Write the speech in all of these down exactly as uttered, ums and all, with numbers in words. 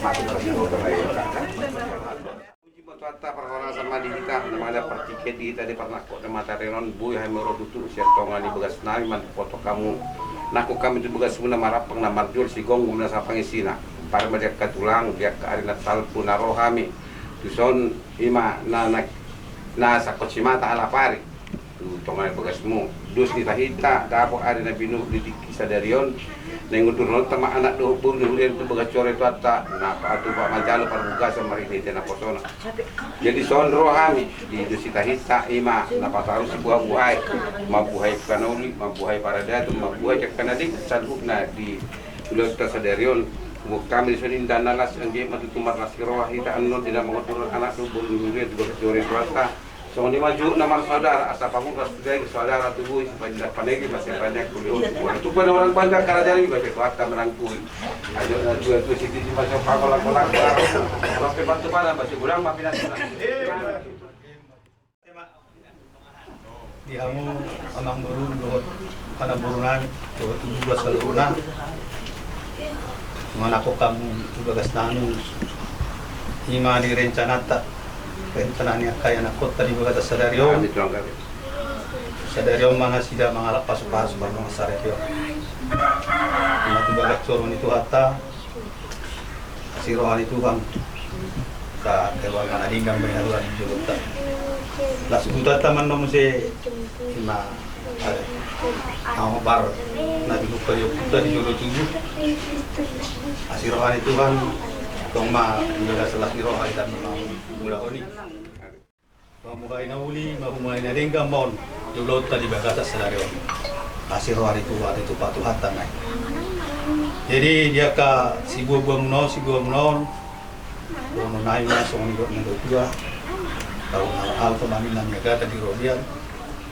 Puji ma Tuhanta, parhorasan ma di hita, na mangalap partingkian di hita di parnangkok na matarion on, boi hami ro tutu sian tonga ni bagasnami, mandapothon hamu nangkok hami tu bagasmuna, marampang na marjual, sigomgom na sapangisina. Pari ma di angka tulang, di angka ari na salpu na ro hami tuson, i ma na, na, na sangkot simata alap ari tu tonga ni bagasmu. Dos ni tahinta dapot ari na binoto di tingki sadari on, naeng undurhononta ma anak dohot boru ni huria tu bagas joro ni Tuhanta, na patupa manjalo parbagason marhitehite naposona. Jadi songon ro hami di dos ni tahinta, i ma na patarusi buhabuhai, mambuhai angka na uli, mambuhai paradaton, mambuhai angka na denggan saluhutna di ulaonta sadari on. Umur hami dison indahan na las, anggiat ma tutu marlas ni roha hita annon di na mangundurhon anak dohot boru ni huria tu bagas joro ni Tuhanta. Songon i ma juhut na marsaudara, asa pangurus tu daging, saudara tu bohi, sipanjang panegi, masipanjang uli. Tupa na orang panjang karajaan i, basa Tuhanta manangkuhi. Ajo na tua tu siti di masa pagolang-golang, orang pepat tu mana, masih kurang ma pinantinan. Di hamu amangboru dohot anakboru nami dohot tubu saluhutna, manangkok hamu tu bagasnami, i ma di rencananta, rencana ni angka ianakhonta di bagasan sadari on. Sadari on ma nasida mangalap pasupasu pardongan sadari on, i ma tu bagas joro ni Tuhanta. Asi roha ni Tuhan. Sa keluarga na denggan ma di jolonta. Las hutanta ma annon muse, i ma, are, amangboru na di buka di jolo tubu. Asi roha ni Tuhan. Tong ma, las ni roha hita na mangulahon i. Pamuhai na uli, pamuhai na denggan ma on di ulaonta di bagasan sadari on. Asi roha ni Tuhan, ditupa Tuhanta ma i. Jadi di angka sibuabua muna on, sibuabua muna on, dohonon nami ma songon nidok ni natuatua. Tau na hal tu nami na miagatan di robean.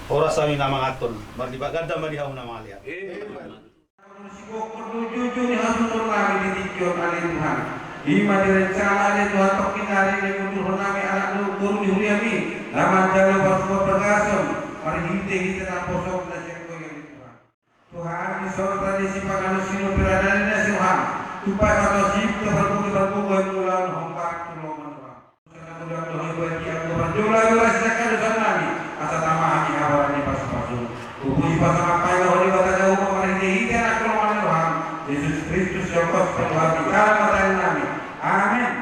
Horas hami na manganhon, marlipat ganda ma di hamu na mangalean. Sigokhon do joujou ni hasungkun nami di tingki on ale Tuhan. I ma di rencana ale Tuhan tongkin ari na mangundurhon nami anak dohot boru ni huriami, na manjalo pasupasu bagason marhitehite naposona sian Ho ale Tuhan. Tuhan, dison tradisi panganon sinur pinangan na siroham, tupa ma tusi tu parpudi parpudi, mula on hombar tu lomo ni roham. Asa tama hami habaran ni pasupasu. Hupuji pasangapai ma Ho Debata Jahowa marhitehite Anakmu na hinaholongan, Jesus Kristus, sian horas tu hami, jala martangiang hami. Amen.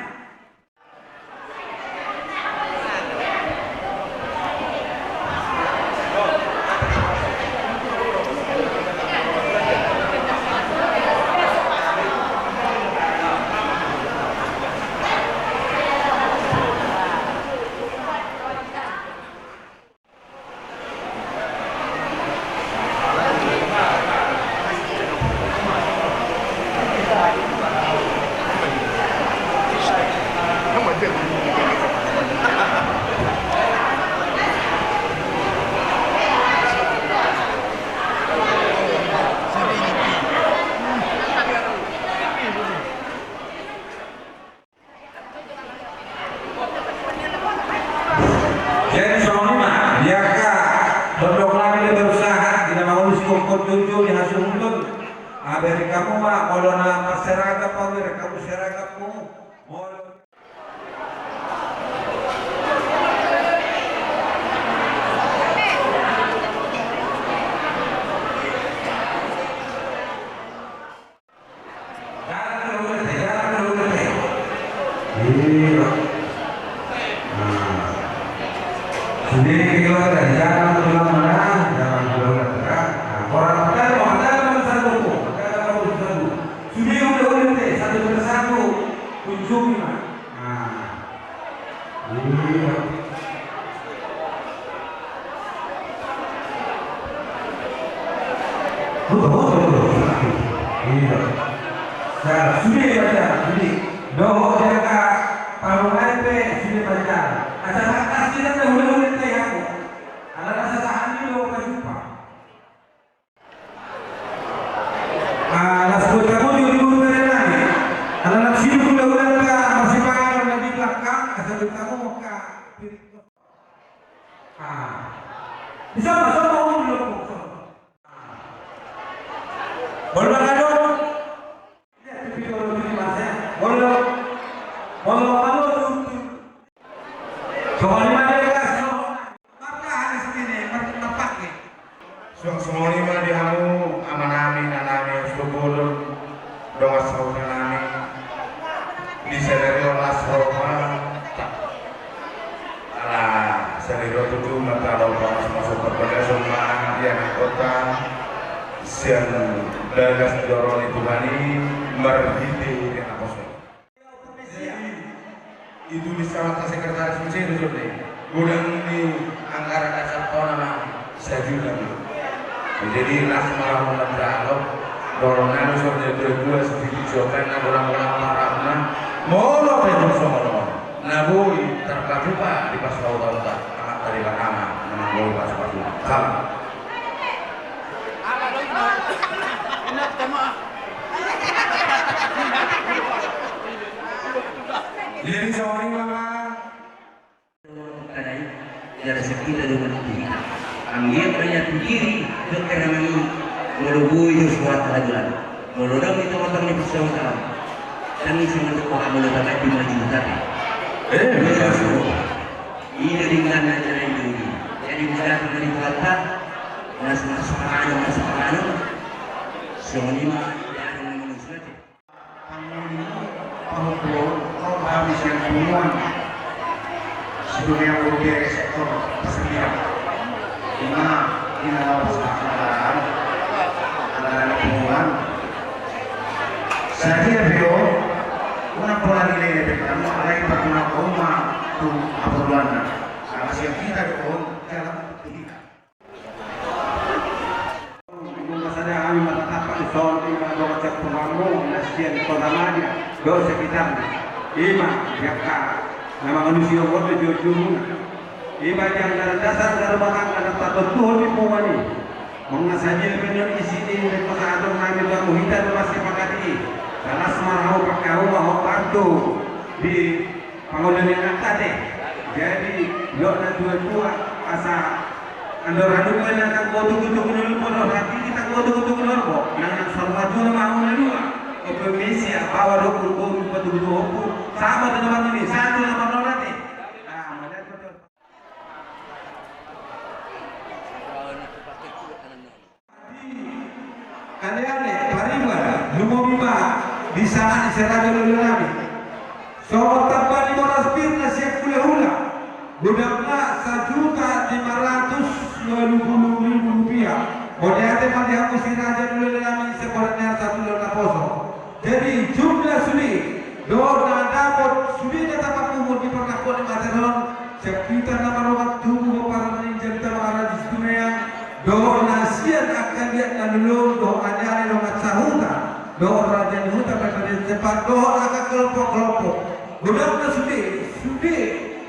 Jadi songon i ma, di angka tondong nami na berusaha di na mangolu sigokhon joujou ni hasungkun. Abereng hamu ma, molo na marseragam hamu, bereng hamu seragammu. Molo Jalan ke rumah teh, jalan ke rumah teh. Iya. Nah. Sude keluar dari jalan, tulang mana? Jalan ke rumah teh. Nah, orang pertama, pertama satu, pertama satu. Sude udah, udah teh, satu persatu. Kunjungi, Pak. Nah. Iya. Betul, betul, betul. Iya. Nah, sude baca, sude. Dohot di angka parumaen pe sude baca. Asa tak kasih dan dahulu-dahulu teh aku. Ala rasa sahani dohot pajupa. Ah, las buat kamu juga di guru dari nami. Anak-anak sini pun dah udah ka, masih pangan, nanti belakang, asal kamu ka. Ah. Bisa, bisa, mau dulu, bisa. Ah. Boleh, Pak Kadok? Iya, tapi kalau di masa, boleh. Di sadari on las roha. Ala sadari on tutu ma taho pamasumasuon parbagason ma di angka kota sian bagas joro ni Tuhan i marhite di naposo. Jadi ditulis sama sekretaris musik itu, godang ni anggaran dasar tona ma sajuta. Jadi las ma roha manjalo, dohonon nami songon na dua dua sedikit jokan na bola-bola parahna. Molo pe tung songon on na boi tarpatupa di pasupasuta, amat tadi bakama na manggoi pasupasuta. Salam. Jadi songon i ma. Kadai, jala sian hita do manang tu hita. Anggiat ma ia tu diri, dohot haramangi, molo boi do surat harajulan. Molo dang di tongotong ni persahabatan, dang i sama tu koha molo tagati maju tapi. Eh, betul. Ina denggan na jala i dodi. Jadi mudahkan dari Tuhanta, nas mas pangano, nas pangano. Songon i ma, ya, manusia. Pangoli, pahompu, kau habis yang punguan. Sebenarnya aku dari sektor pesendirian. Ima, ina lawas akan ada punguan. Sadia beo, una pola nilai dari kamu, alai pernah kau ma tu apa bulan. Sama siap kita dong, jalan kita. Nunga sada hami martatap di son, ima dongan sian punguanmu na sian Kota Madya dohot sekitarna. Ima di angka na mangalusi ogot do jujurna. Ima di anggaran dasar na rumah tangga na tatontuhon di punguan i. Nunga sadia pe on isi ni pasahaton nami tu hamu, hita do masipakati i. Las ma roha, pangkauma ho bantu di pangoli ni anakta te. Jadi, dok na tua-tua, asa andor haduan na tanggo tugu-tugu nol, bono hati di tanggo tugu-tugu nol, bo. Nang, nang sarwa tu na mau na dua. Ope misi, apa wado kurbo, kurbo tugu-tugu opu. Sama tu nama ini, satu nama nol hati. Ah, mana tu? Aleale, Pariban, lumobi ma di sahat ni si raja ni leleng nami. Songon tamba ni boras pir na sian hulahula, godangna sajuta lima ratus walu pulu ribu rupiah. Mauliate ma di hamu si raja ni leleng nami, saborat ni ari Sabtu na poso. Jadi jumlah sude dohot na dapot sude na tapapungu di parnampuan ni materi on, sian hita na mardongan tubu, pomparan ni jamita, mangarajus tu meang, dohot na sian angka liat na lolo, dohot aleale dongan sahuta, dohot raja ni huta, pepede sepat, dohot angka kelompok-kelompok. Godangna sude, sude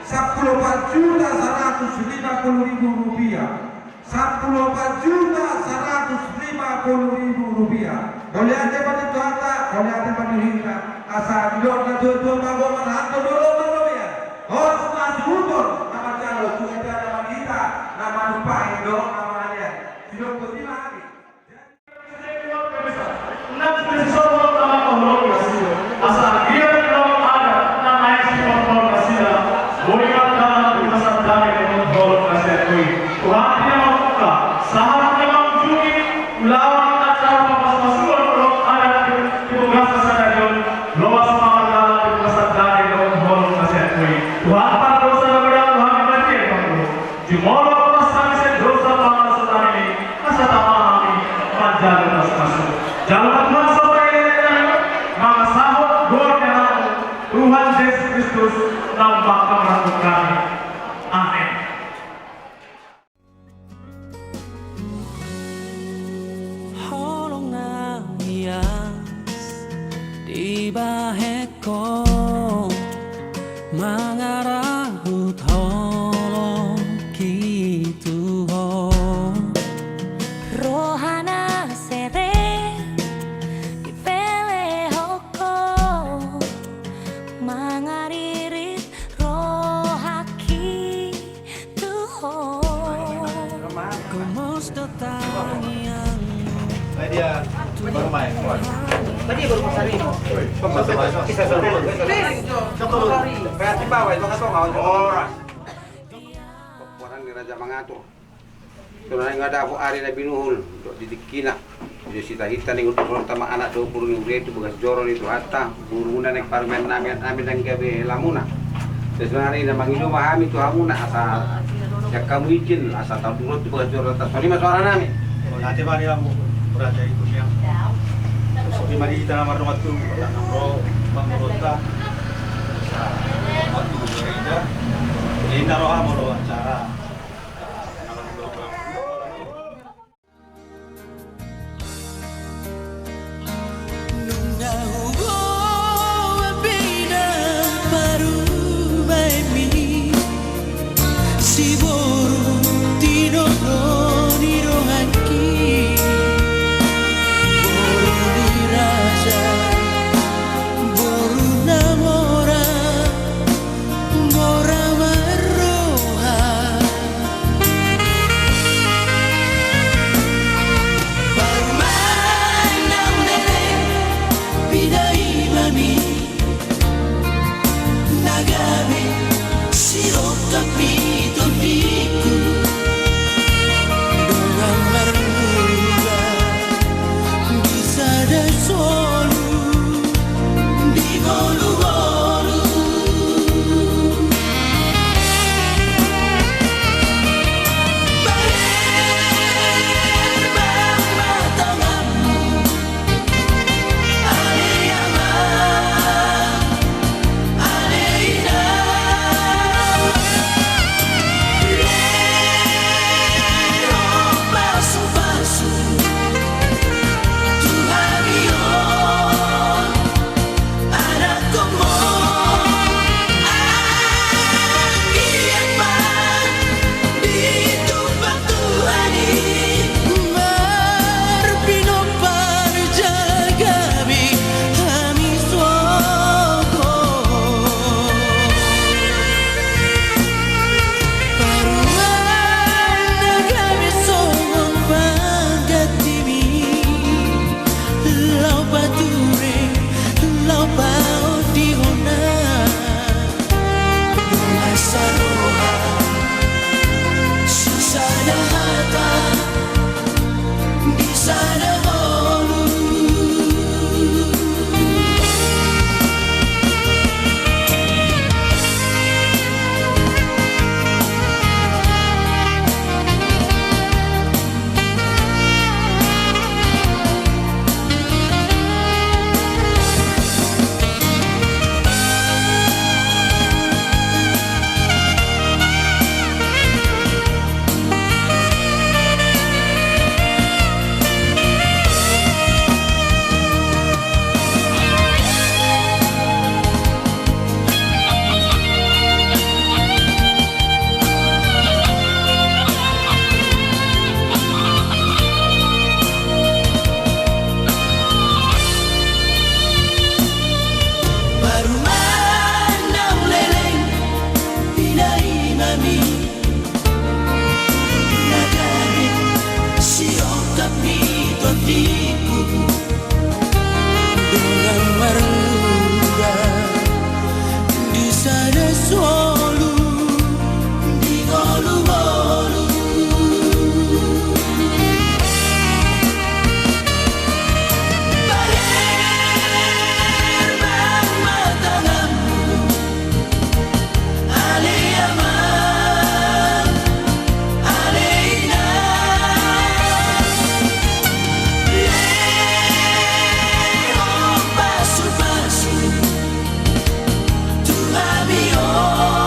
sampulu opat juta saratus lima pulu ribu rupiah. Sampulu opat juta saratus lima pulu ribu rupiah. Mauliate ma di Tuhanta, mauliate ma di hita. Asa didok na tua-tua, mago marhanto do lomo marrobean. Horas ma suhut on na manjalo, tu eda na mandita, na manumpahi dohot na mangalean. Sidok boti ma hami. Nang pe sisombong na mangkaholongi nasida, asa anggiat ulaon adat na naeng siportoron nasida, boi mardalan di bagasan dame dohot holong na sian Ho i. Tuhan i na mamungka, sahat na mangujungi ulaon acara pamasumasuon ulaon adat di, di bagasan sadari on, loas ma mardalan di bagasan dame dohot holong na sian Ho i. Tuhan, pardosa na godang tu hami, badia i ma Ho. Jumolo horas hami sian dosa, pangaluson hami, asa tama hami manjalo pasupasu. Jalo ma Tuhan, songon na nidok nami, mangasahon goar ni Anakmu, Tuhan Jesus Kristus, na mangkamarangkup hami. Amen. Holong na hias dibahen Ho, mangarahut holong i tu Ho. Roha na serep dipelehon Ho, mangaririt rohangki tu Ho. Gomos do tangiangmu. Dia baru main. Tadi baru pasang ini. Bisa, bisa. Horas. Pomparan ni raja mangatur. Songon i nga dapot ari na binuhul dohot di tingkina. Jadi sitahinta ni uturonta ma anak dohot boru ni huria i tu bagas joro ni Tuhanta, borumuna nang parumaennami, nami nang gabe helamuna. Jadi sonari na mangido ma hami tu hamuna asa jangka mujin asa taduhon tu bagas joro ta, songon i ma soaranami. Mauliate ma di hamu, raja i tu siang. Songon i ma di hita na mardongan tubu, na ro mangurupi. Asa mardongan tubu gereja. Jadi na roha molo acara. Nunga huboan pe inang parumaenmi, si boru tinodo ni donganki, boru ni raja, boru na mora, mora marroha. Parumaen na huleleng, pinaimami, na gabe sirongkap ni tondingku, dongan marmula di sada solu. Di ngolu-ngolu. Bahen ma tanganmu, ale amang, ale inang. Lehon pasu-pasu tu hami on. Laho pature, laho paondihon na. Dongan saroha, sisada hata, di sada ngolu. Parumaen na huleleng, pinaimami, na gabe sirongkap ni tondingku, dongan marmula di sada solu, di ngolu-ngolu. Bahen ma tanganmu, ale amang, ale inang. Lehon pasu-pasu tu hami on.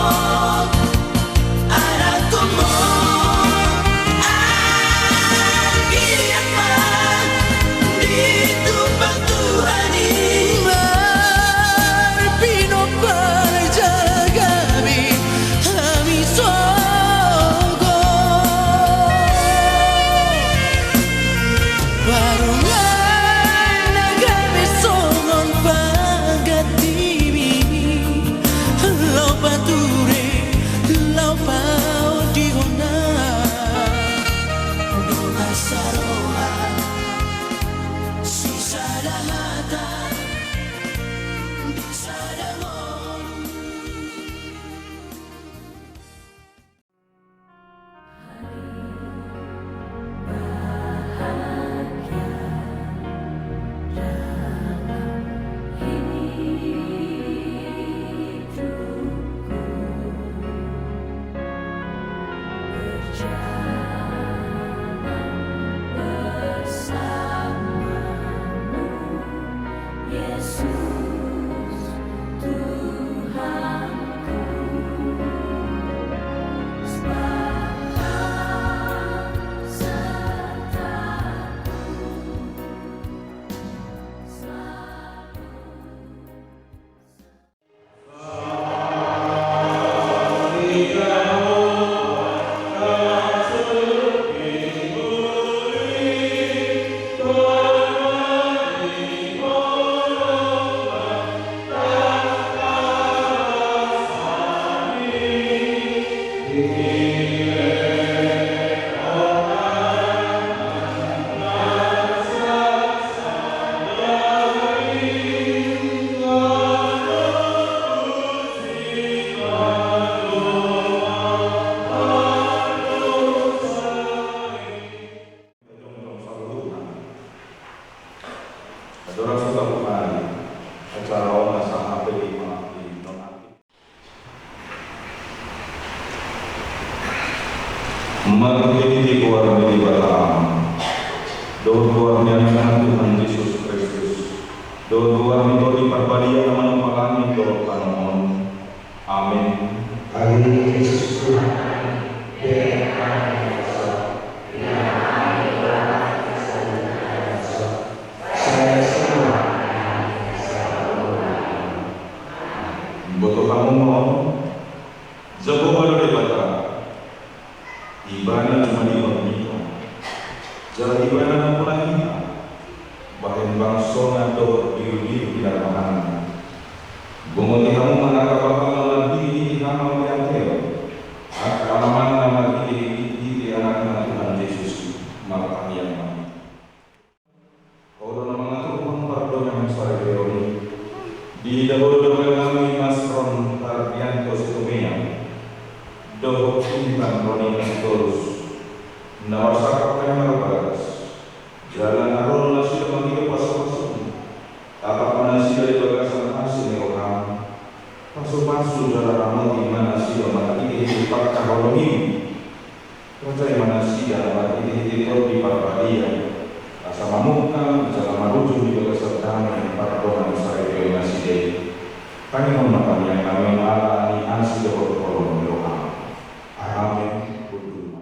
Marhitehite goar ni Debata Ama, dohot goar ni Anakna Tuhan Jesus Kristus, dohot goar ni Tondi Parbadia na manompar langit dohot tano on. Amen. Amen. Kristus Tuhan, bere kami dosa, ia kami dosa, saya semua. Boto hamu ma on, Jahowa do Debata. Ibana jumadi hami hita, jala Ibana nampuna hita, bahen bangsona dohot birubiru hinarmahanna. Bongohi hamu ma angka bahalna marhitehite hamateateon, angka alamanna marhitehite Anakna Tuhan Jesus i, martangiang ma hita. Ho do na mangaturhon pardongansaripeon i, di Ho do dohot nami Masron Hardianto Situmea, dohot Intan Roni Sitorus, na marsangkap hami marbagas, jala na ro nasida marhite pasupasu, tatap ma nasida di bagasan asi ni roham. Pasupasu jala ramoti ma nasida marhitehite pangkaholongimu. Rajai ma nasida marhitehite Tondi Parbadia, asa mamungka jala marujung di bagasan dame pardongansaripeon nasida i. Tangihon ma tangiang nami on ala ni asi dohot holong ni roham. Amen. Hundul ma.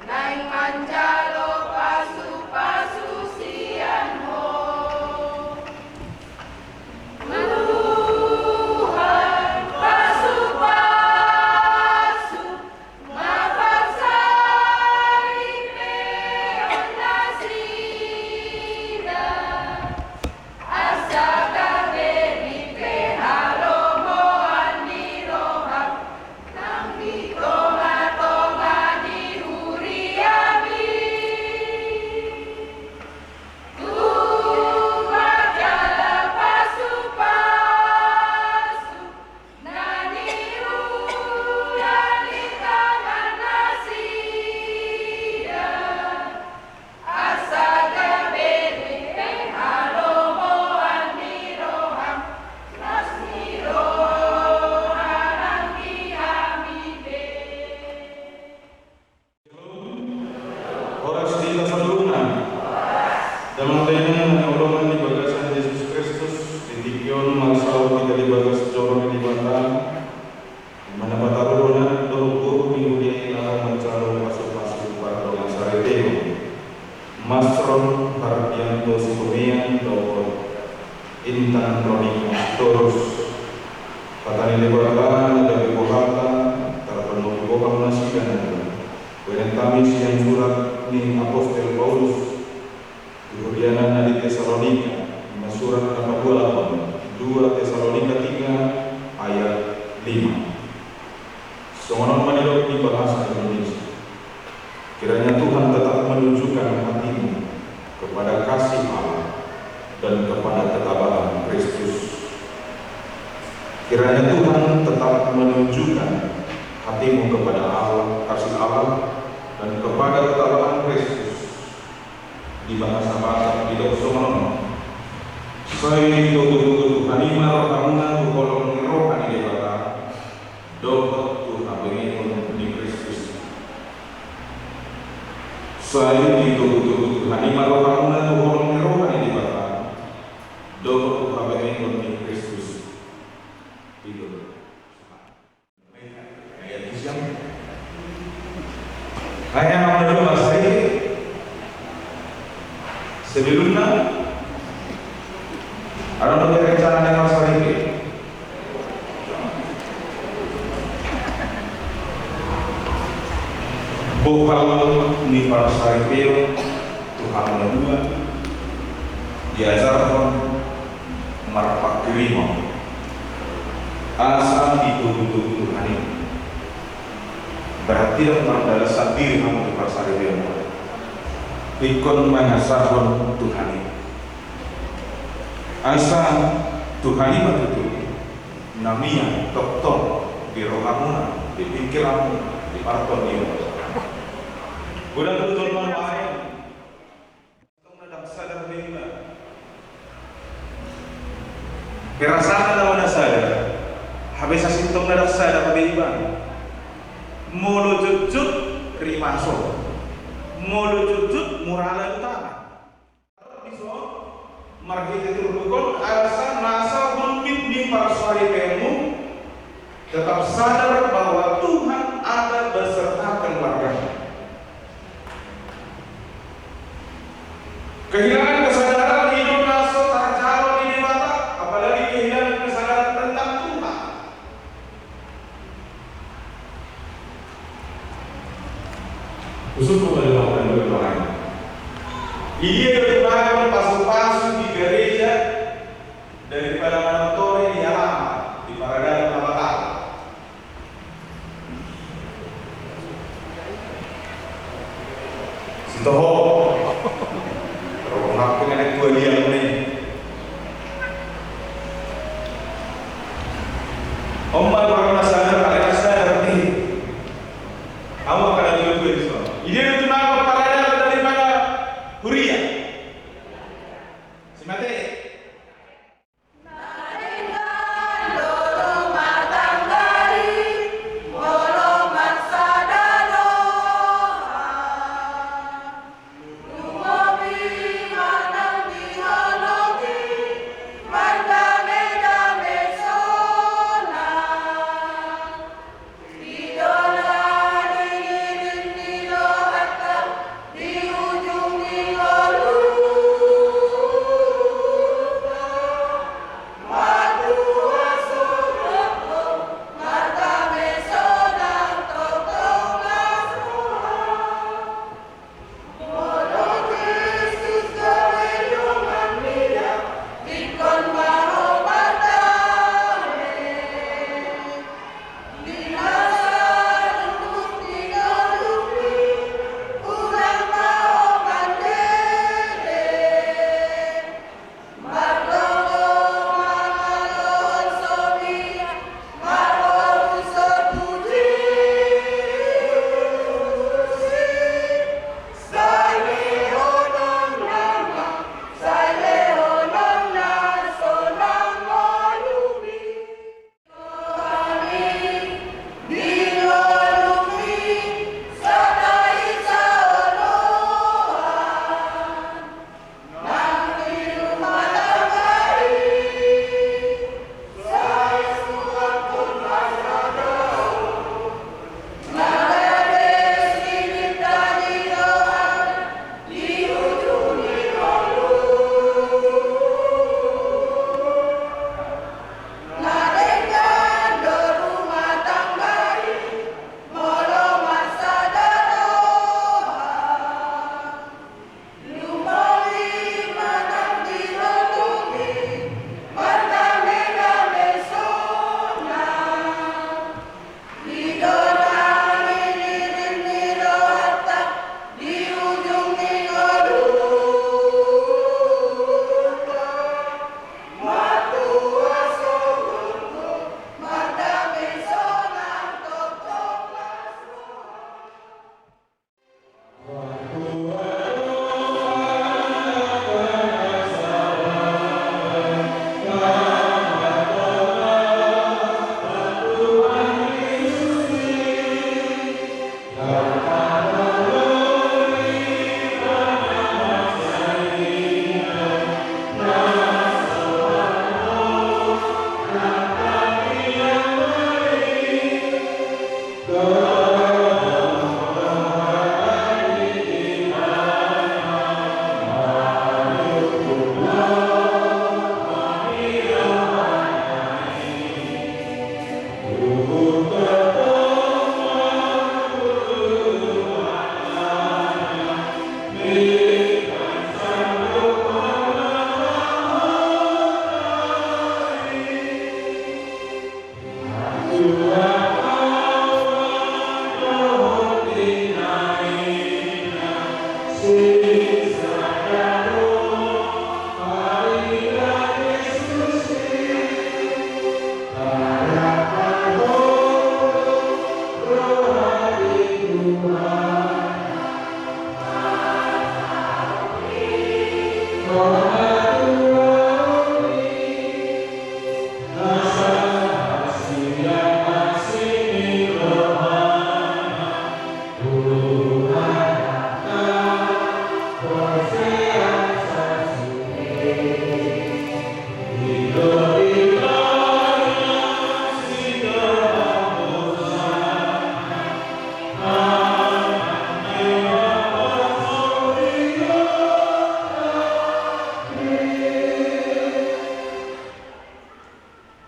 Naeng manjalo pasupasu sian Ho. Tuhan, pasupasu ma pansaripeon nasida, asa gabe ringkot halomoan ni roham nang di tongatonga ni huriam i. Tuhan, jala pasupasu na niula ni tangan nasida, asa gabe ringkot halomoan ni roham, las ni roha nang di hami be. Shalom. Horas di hita saluhutna. Damang dainang na hinaholongan di bagasan Jesus Kristus, di tingki on marsaor hita di bagas joro ni Debata. Di na pataruhon anak dohot boru ni huria i laho manjalo pasupasu pardongansaripeon. Masron Hardianto Situmea dohot Intan Roni Sitorus. Hata ni Debata na gabe bohalta, tarpenuhi bohal nasida nangkin. Bahenon hami sian surat ni apostel Paulus tu huriana na di Tesalonika, na surat na paduahon, dua Tesalonika tiga Songon on ma didok di bahasa Indonesia. Kiranya Tuhan tetap menunjukkan hatimu kepada kasih Allah dan kepada ketabahan Kristus. Kiranya Tuhan tetap menunjukkan hatimu kepada Allah, kasih Allah, dan kepada ketabahan Kristus. Di bahasa Batak didok songon on. Sai ditogutogu Tuhan i ma rohamuna tu holong ni roha ni Debata dohot tu habengeon ni Kristus. Sai ditogutogu Tuhan i ma rohamuna tu holong ni roha ni Debata dohot tu habengeon ni Kristus. I do. Ayah, na dulu Mas Riki. Sebelumnya, ada mau rencana dengan Mas Riki? Bohal ni parsaripeon tu hamuna dua, diajarhon marpanghirimon, asa ditogutogu Tuhan i. Berarti dang mardalan sandiri hamu di parsaripeon. Ingkon mangasahon Tuhan i. Asa Tuhan i ma tutu na mian tongtong di rohamuna, di pingkiranmuna, di partondion. Godang do jolma nuaeng. Sintongna dang sadar be iba. Perasaanna nama na sadar. Hape sasintongna dang sadar be iba. Molo jotjot rimaso. Molo jotjot murala do tangan. Dison, marhite turpuk on asa masa hundit ni parsaripeonmu. Tetap sadar bahwa Tuhan ada beserta keluarganya. Kehilangan kesadaran i do na so tarjalo di Debata, apalagi kehilangan kesadaran tentang Tuhan. Khusus kepada orang tua lain. Dia berbangun pasu-pasu di gereja daripada menonton di halaman, di paradalan Natal. Sitoho. Rohakku nenek tua dia ni. Om mal baru nasada, kalian nasada berarti. Awak kada dua-dua di sana. Ini itu nama paradalan daripada huria. Si mate.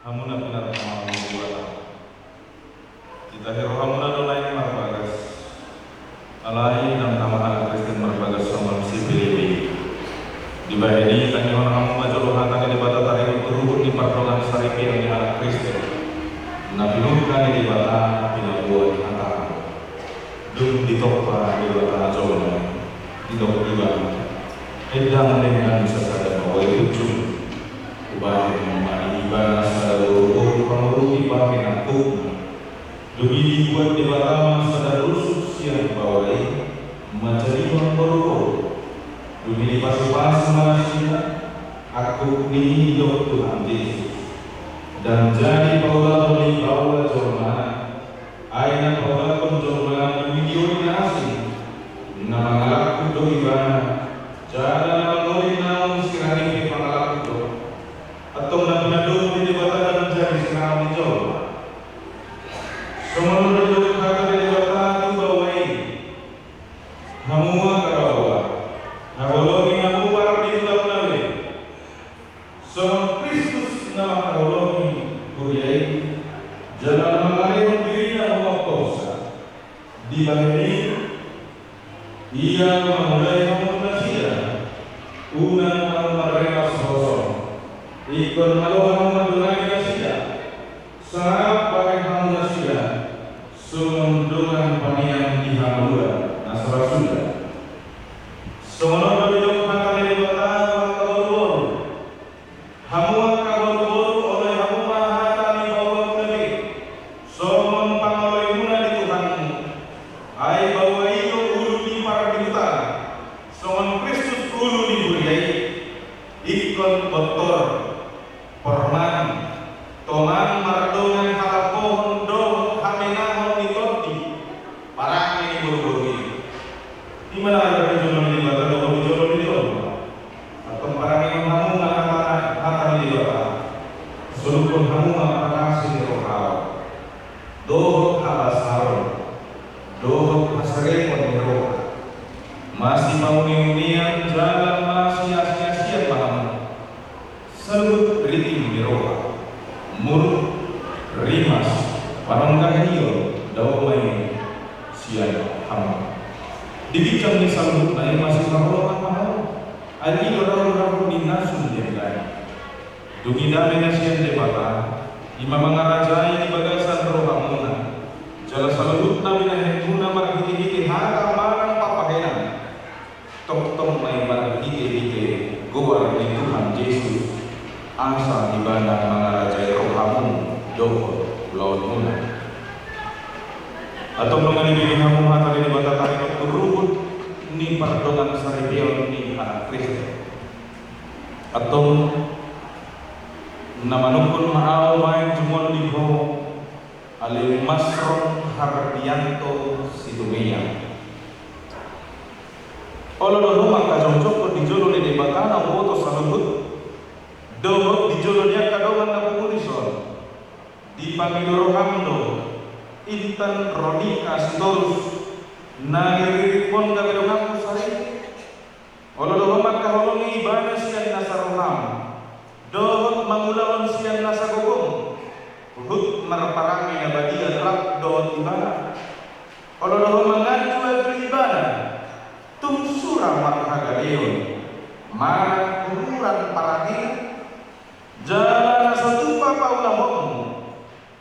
Hamu na pinarmahan ni Debata, ditahi rohamuna do naeng marbagas. Alai ndang tama halak Kristen marbagas songon si Filipi. Dibahen i tangihon hamu ma jolo hata ni Debata taringot tu ruhut ni pardongan saripeon ni halak Kristen. Na pinungka ni Debata pinaboa ni hata. Dung ditompa Debata jolma i, didok Ibana: Ai ndang dengan sasada bawai ujung. Hubahen ma di ibana sada boruboru pangurupi bahen angkupna. Dung i dibuat Debata ma sada rusuk sian bawai i manjadihon boruboru. Dung i dipasupasu ma nasida, angkup ni i didok Tuhan Jesus. Ndang jadi paulahon ni baoa jolmana. Ai na paulahon jolmana dung i dioli na asing, na mangalangkup do ibana, jala na mangoli naung sirang i pe pangalangkup do. Antong na pinadomu ni Debata ndang jadi sinangon ni jolma. Songon on do didok hata ni Debata tu baoa i: Hamu angka baoa, haholongi hamu pardihutamuna be, songon Kristus na mangkaholongi huria i, jala na mangalehon dirina hohom posa. Dibahen i, ia mangulai hamu nasida, unang hamu marremas hosom. Ingkon malo hamu mandongani nasida, sangap bahen hamu nasida songon dongan panean di hamaluan na so ra suda. Songon on do didok hata ni Debata tu angka boruboru: Hamu angka boruboru, oloi hamu ma hata ni baoamuna be songon pangoloimuna di Tuhanmu. Ai baoa i do ulu ni pardihuta, songon Kristus ulu ni huria i. Ingkon bontor, porman, toman mardongan halambohon dohot hamenangkon ni tondi, parange ni boruboru i. I ma na di jolo ni Debata dohot di jolo ni jolma. Antong parangehon hamu ma hata, hata ni Debata. Solukhon hamu ma pangasih ni roha on, dohot habasaron, dohot haserepon ni roha. Masipauneunean jala masiasiasian ma hamu. Saluhut riting ni roha, muruk, rimas, panonggahion, dao ma i sian hamu. Di ginjang ni saluhutna i masipaholongan ma hamu. Ai i do raurau ni na sun diandani. Dung i dame na sian Debata, i ma mangarajai di bagasan rohamuna, jala saluhutna binahenmuna marhitehite hata manang pambahenan. Tongtong ma i marhitehite goar ni Tuhan Jesus, asa Ibana mangarajai rohamu dohot ulaonmuna. Antong nunga dibege hamu hata ni Debata taringot tu ruhut ni pardongan saripeon ni halak Kristen. Antong na manungkun ma ahu baen jumolo di ho, ale Masron Hardianto Situmea. Olo do ho mangkajongjongkon di jolo ni Debata na huboto saluhut, dohot di jolo ni angka dongan na pungu dison, dipangido roham do intan Ronika Sitorus, na niririphon gabe donganmu saripe. Olo do ho mangkaholongi ibana sian nasa roham, dohot mangulahon sian nasa gogom, huhut marparange na badia rap dohot ibana. Olo do ho manganjuanju ibana, tung sura marhagaleon, manang ururan parangena, jala na so tupa paulahonmu,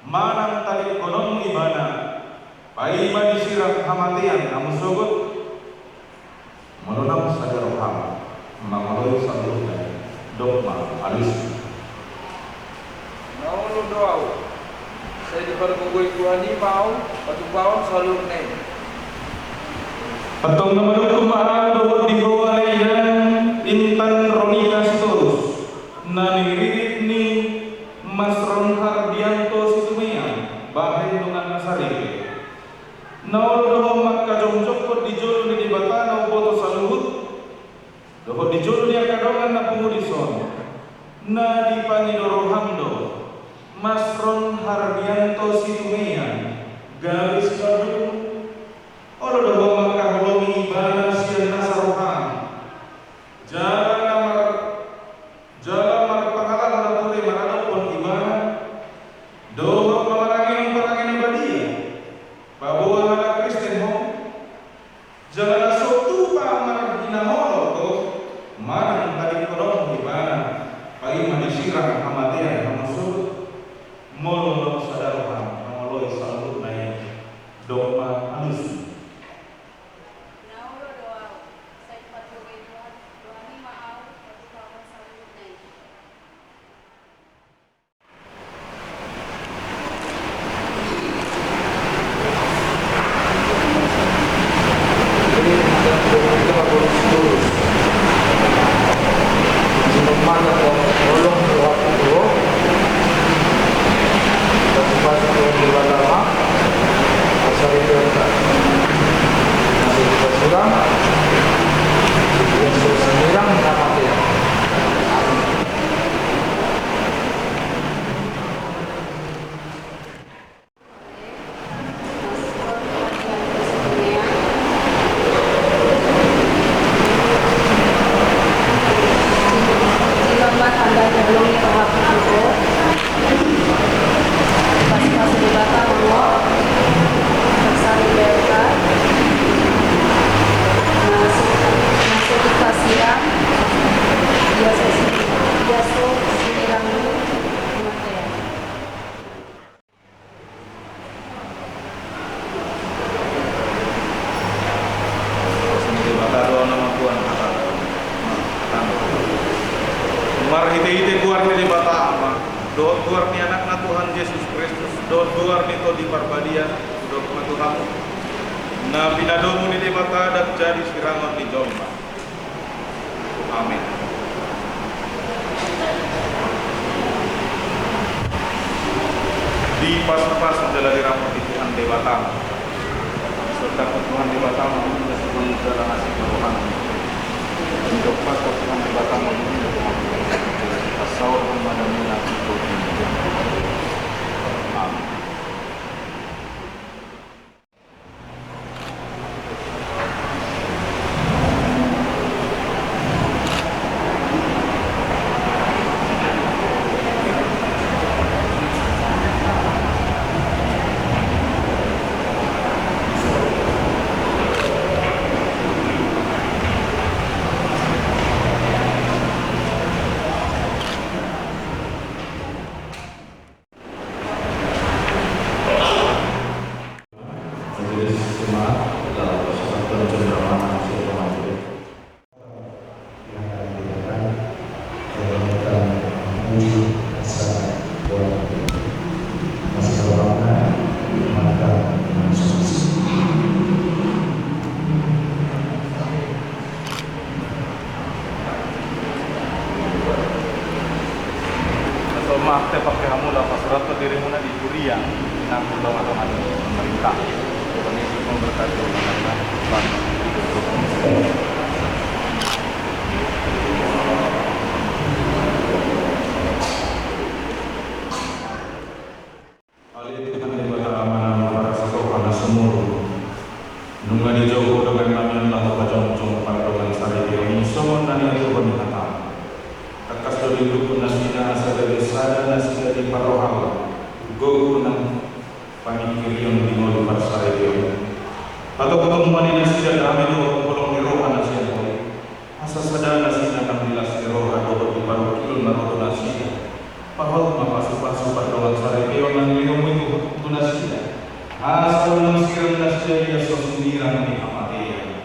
manang tadingkononmu ibana, paima disirang hamatean hamu sogot. Molo naung sada roham mangoloi saluhutna i, dok ma alus. Na olo do ahu, sai dipargogoi Tuhan i ma ahu, patupaon saluhutna i. Antong na manungkun ma ahu dohot di ho ale inang intan Ronika Sitorus, na niririt ni Masron Hardianto Situmea, bahen donganna saripe. Na olo do ho mangkajongjongkon di jolo ni Debata na umboto saluhut, dohot di jolo ni angka dongan na Dison, na dipangido roham do, Masron Hardianto Situmean, gabe sinondukmu. Olo do ho mangkaholongi ibana sian nasa roham. Jala na mar-, jala marpangalaho na ture maradophon ibana, dohot mamarangehon parange na badia, paboa halak Kristen ho. Jala na so tupa marhinaholongan do manang tadingkonon ibana, paima disirang hamatean hamu sogot. Molo na sada roham mangoloi saluhutna i, dok ma alusmu. Na olo do ahu, sai patogei Tuhan, dohani ma ahu, patupahon saluhutna i. Marhitehite goar ni Debata Ama, dohot goar ni Anakna Tuhan Jesus Kristus, dohot goar ni Tondi Parbadia, hudok ma tu hamu. Na pinadomu ni Debata ndang jadi sirangon ni jolma. Amin. Dipasupasu jala diramoti Tuhan Debata. Sondanghon Tuhan Debata ma, di jala asi ma rohana. Didokpakhon Tuhan Debata ma, di jala asi ma rohana. Pasaorhon ma damena tu tondi. Amin. Langsung maaf, te pakai hamu lah, pasurathon dirimuna di kuria, nang di tonga-tonga ni pemerintah. Pokoknya itu memberkati umat. Ale Tuhan Debata Ama na marparasi roha na sumurung, nunga dijou dongan nami on laho pajongjong pardongan saripeon i songon na niaturhon ni hatam. Tangkas do diudukhon nasida asa gabe sada nasida di parrohaon, gogo nang pamingkirion di ngolu parsaripeon i. Patokhon ma di nasida dame dohot holong ni roha na sian Ho i. Asa sada nasida nang di las ni roha dohot di parungkilon na ro tu nasida. Pahot ma pasupasu pardongan saripeon na nilehonmu i tu nasida. Asa unang sirang nasida ia so sinirang ni hamatean.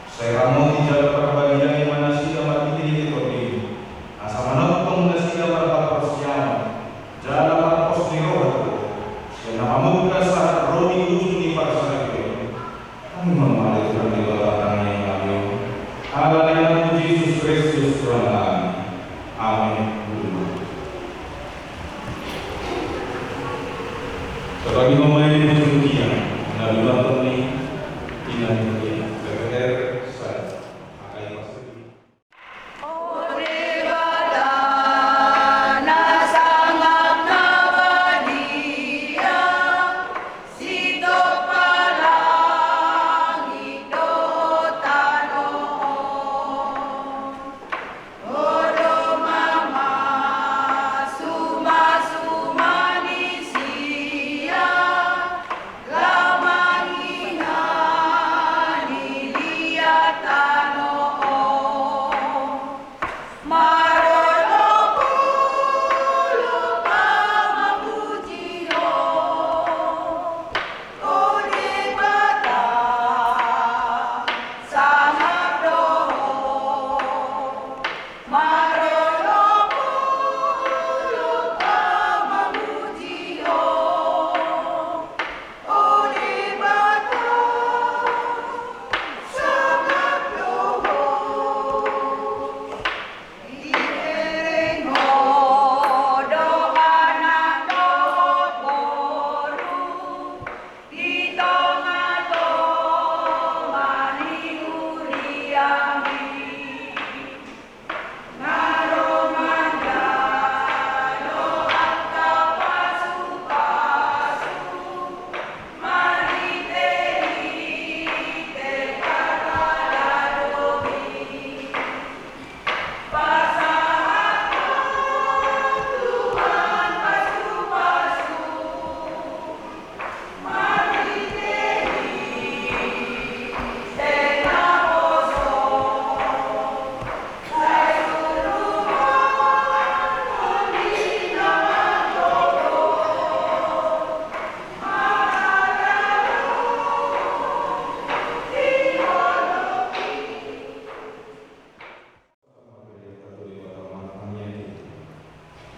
Sai ramoti jala parbadiai ma nasida marhitehite Tondim. Asa manongtong nasida marhaporseaon jala marpos ni roha tu Ho. Sian na mamungka sahat ro di ujung ni parsaripeon i. Hami mamangalo Tuhan Debata tangiang nami on, ala ni Anakmu Jesus Kristus Tuhan nami. Amin. Tolong i ma di ujung tiang, na lumaton ni tina ni tiang. P P R, saya. Akai masuk.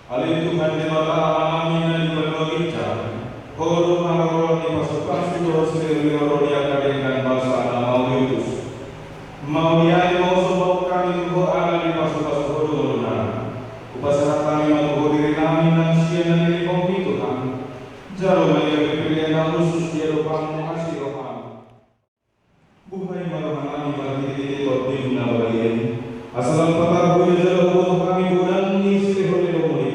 Ale Tuhan Debata Amanami na di banua ginjang, Ho do haroro ni pasupasu dohot silehonlehon ni angka denggan basa na mauliutus. Mauliate ma hupasahat hami tu Ho ala dipasupasu Ho do ngolunami. Hupasahat hami ma tu Ho dirinami nang sian na nilehonMi Tuhan. Jalo ma i gabe pelean na hushus di adopanMu asi rohaM. Buhai ma rohanami marhitehite TondiM na badia i, asa lam patar hujalo huboto hami godang ni silehonlehonMu i.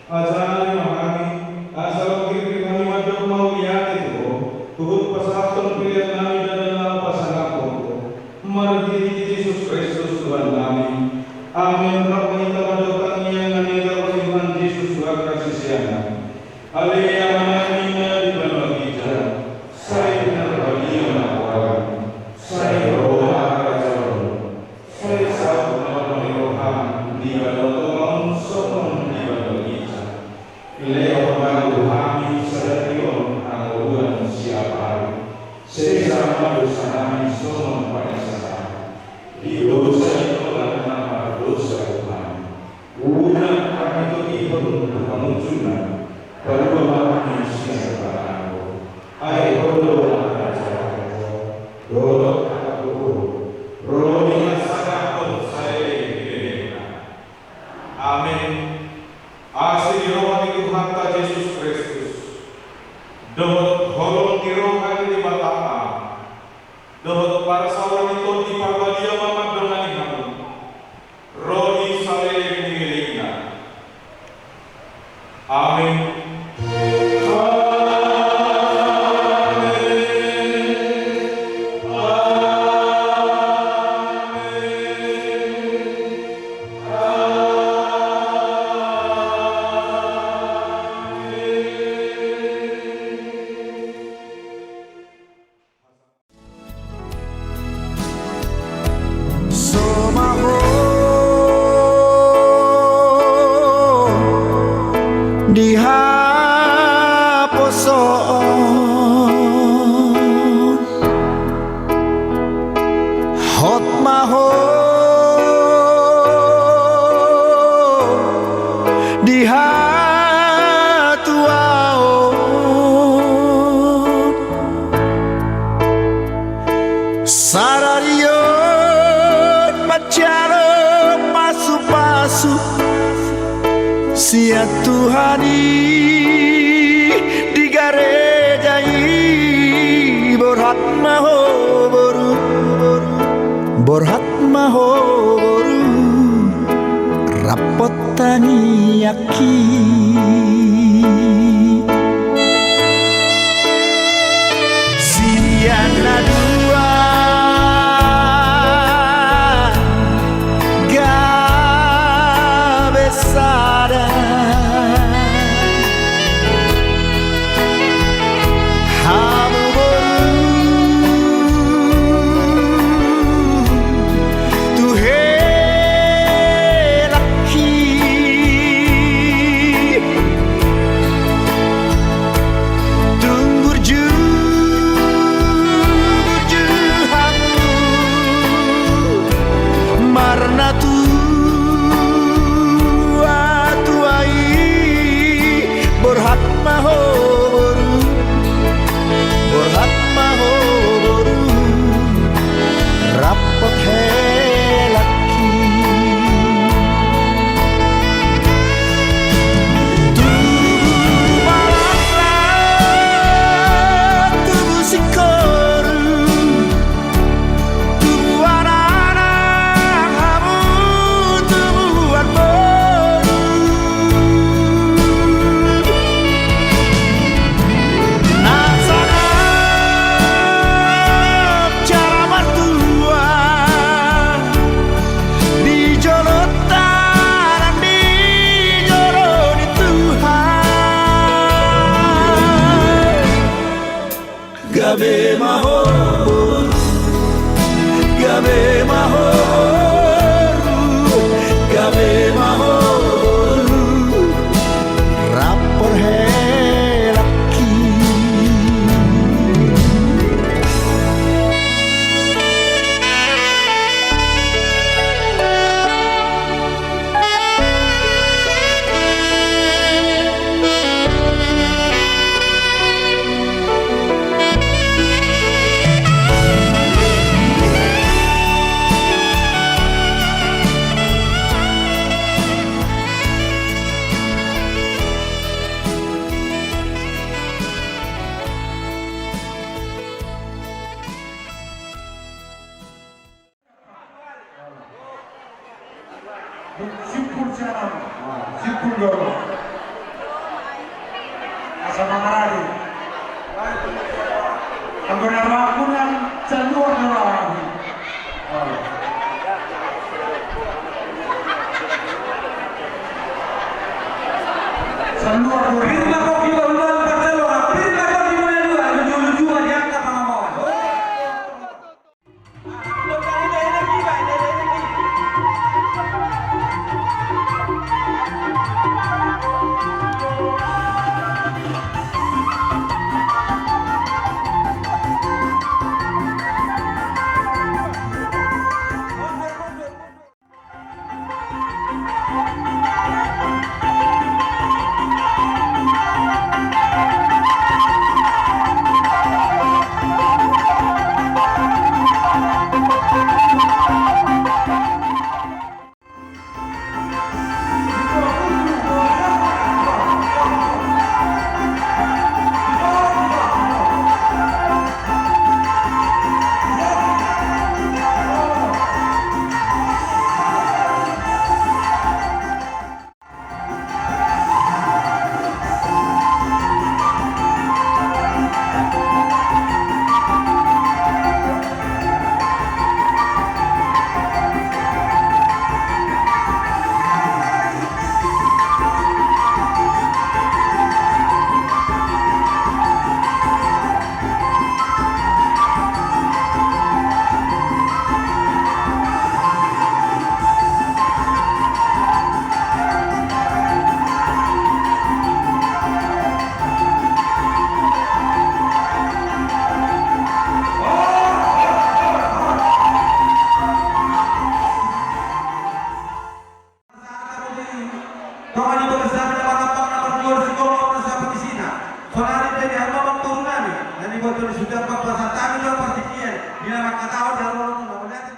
Ajari ma hami, asa lam girgir hami mandok mauliate tu Ho, huhut pasahathon peleannami dalan na hupasangaphon Ho. Marhitehite Jesus Kristus Tuhannami. Amen. Rap ma hita mandok tangiang na niajarhon ni Tuhan Jesus tu angka siseanna. Ale Amanami na di banua ginjang, sai pinarbadia ma goarMu, sai ro ma harajaonMu, sai saut ma hata ni rohaM di banua tonga on songon di banua ginjang. Lehon ma tu hami sadari on hangoluan siapari. Sesa ma dosanami songon panesahon di dosa ni dongan na mardosa tu hami. Unang hami togihon tu pangunjunan, palua ma hami sian pangago. Ai Ho do harajaon, dohot hagogoon, ro ni hasangapon saleleng ni lelengna. Amen. Asi ni roha ni Tuhanta Jesus Kristus, dohot holong ni roha ni Debata Ama, dohot parsaoran ni Tondi Parbadia ma mandongani hamu ro di saleleng ni lelengna. Amen. Amen. Amen. Amen. Somaho di haposoon, hot ma ho di hatuaon. Sadari on manjalo pasupasu sian Tuhan i di gareja i. Borhat ma ho boru, borhat ma ho boru, rap hot tangiangki. Sian na dua gabe sada. Hamu boru tu helangki. Tung burju, burju hamu marnatua-tua i. Borhat ma ho boru, borhat ma ho boru, rap hot helangki. Tubu ma laklak, tubu singkoru, tubu anak-anak hamu, tubu boru. Na sangap jala martua di jolonta nang di jolo ni Tuhan. Gabe ma ho boru, gabe ma ho boru, gabe ma ho boru, rap hot helangki. Asa mangaradi. Anggo na rohangku nang saluhut do rohangku. Saluhut do rohangku. Pir ma gok di ulaon parjolo, pir ma gok di ulaon, luju-luju ma di angka pangomoan. Tonga ni bangsa na marambang na marjual sigompa na sapat isina. Sonari pe di hamu amang boru nami na niboto ni suda papasahat hami do partingkian di na mangkatahon di hamu amang boru nami.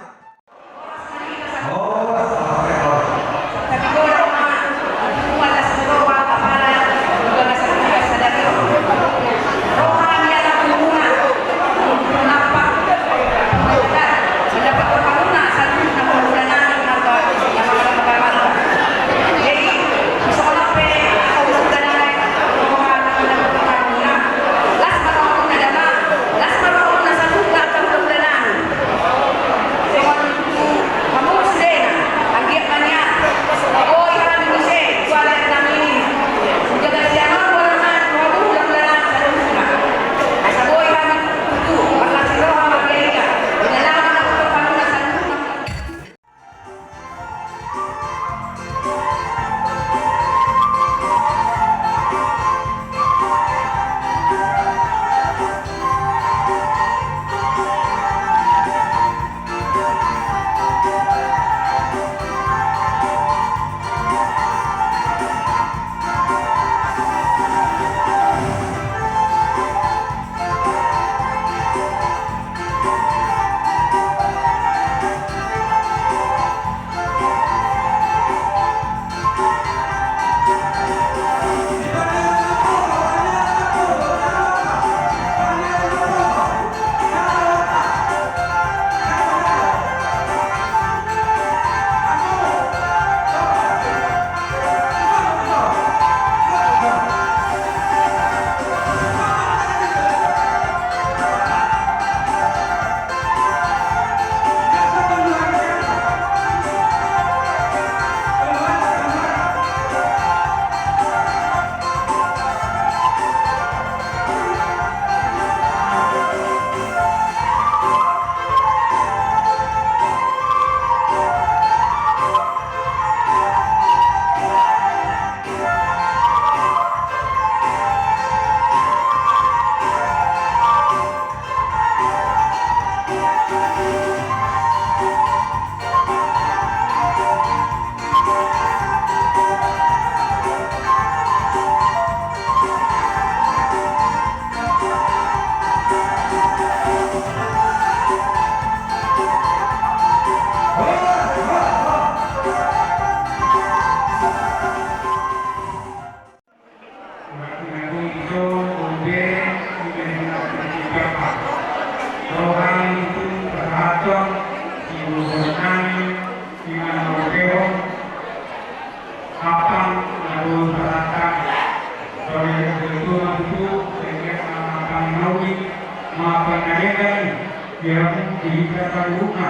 Di kata guna,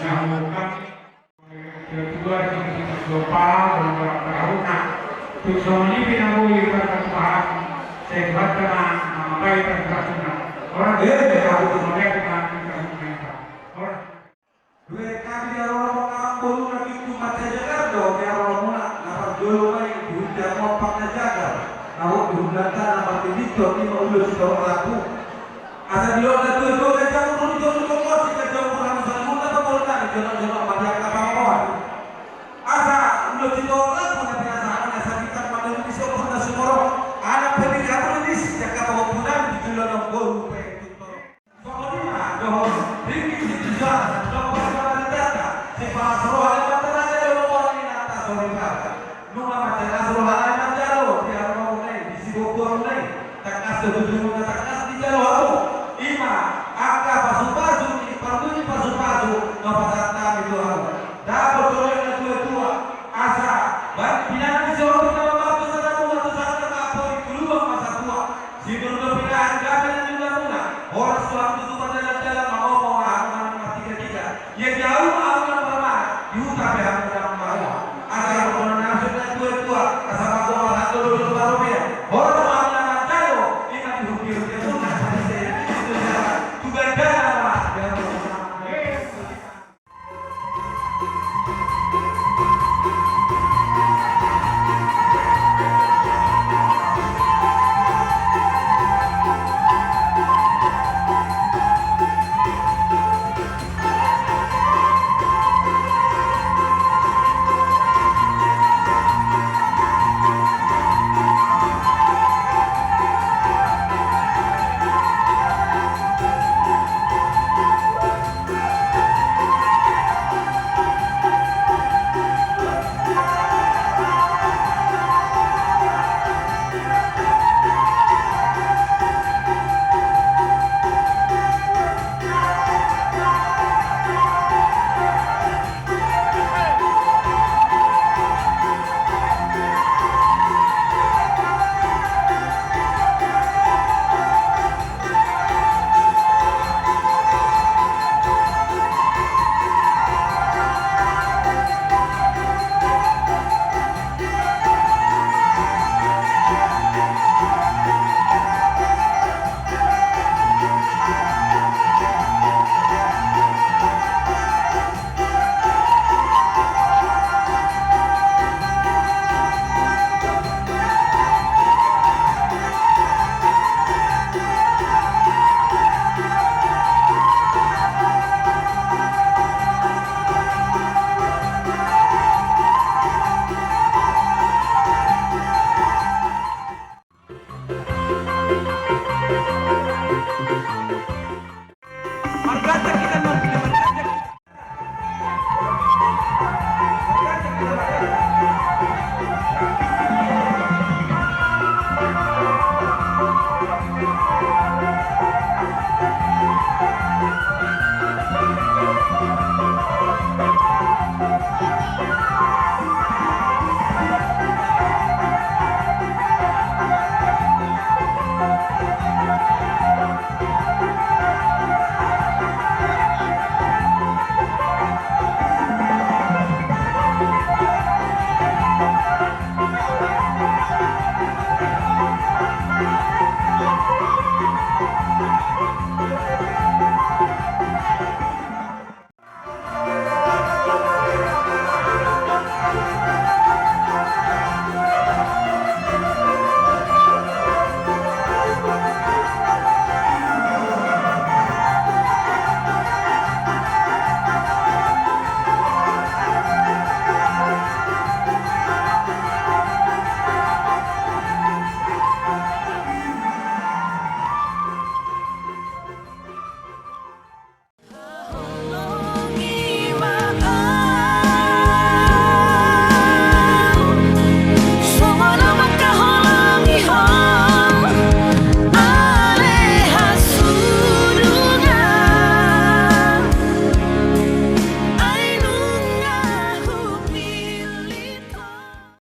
namun kami, ketua di Komisi Dopa, dan para perahunya, untuk songon i pinauli kata Tuhan, saya buat kena memakai kata guna. Orang dia tidak tahu semuanya dengan kita semua. Orang. Dua kami di Aroro mangambolu na pintu mata jagar do, di Aroro muna, na parjolo mai, di hujan mompak na jagar, na hot di hujan tanah, mati dito, di maulo si Toro Lapu. Asa di lona dua dua kan jamur di jolo jolo mosi kan jamur hami salimuna pamorna di jolo jolo mati angka pangomoan. Asa ulo di Toro Lapu na pinasahan asa di kan mati di sopur na sumoro. Anak pedi kamu di sisi jaka pamompunan di jolo nang boru pe di Toro. Songon i ma dohot ringki sitija dohot pasupasu ni data si palas roha ni mata raja dohot orang ni nata soripada. Nunga majelas roha ni manjalo di aromamuna i di sibobuamuna i. Tangkas do tujuh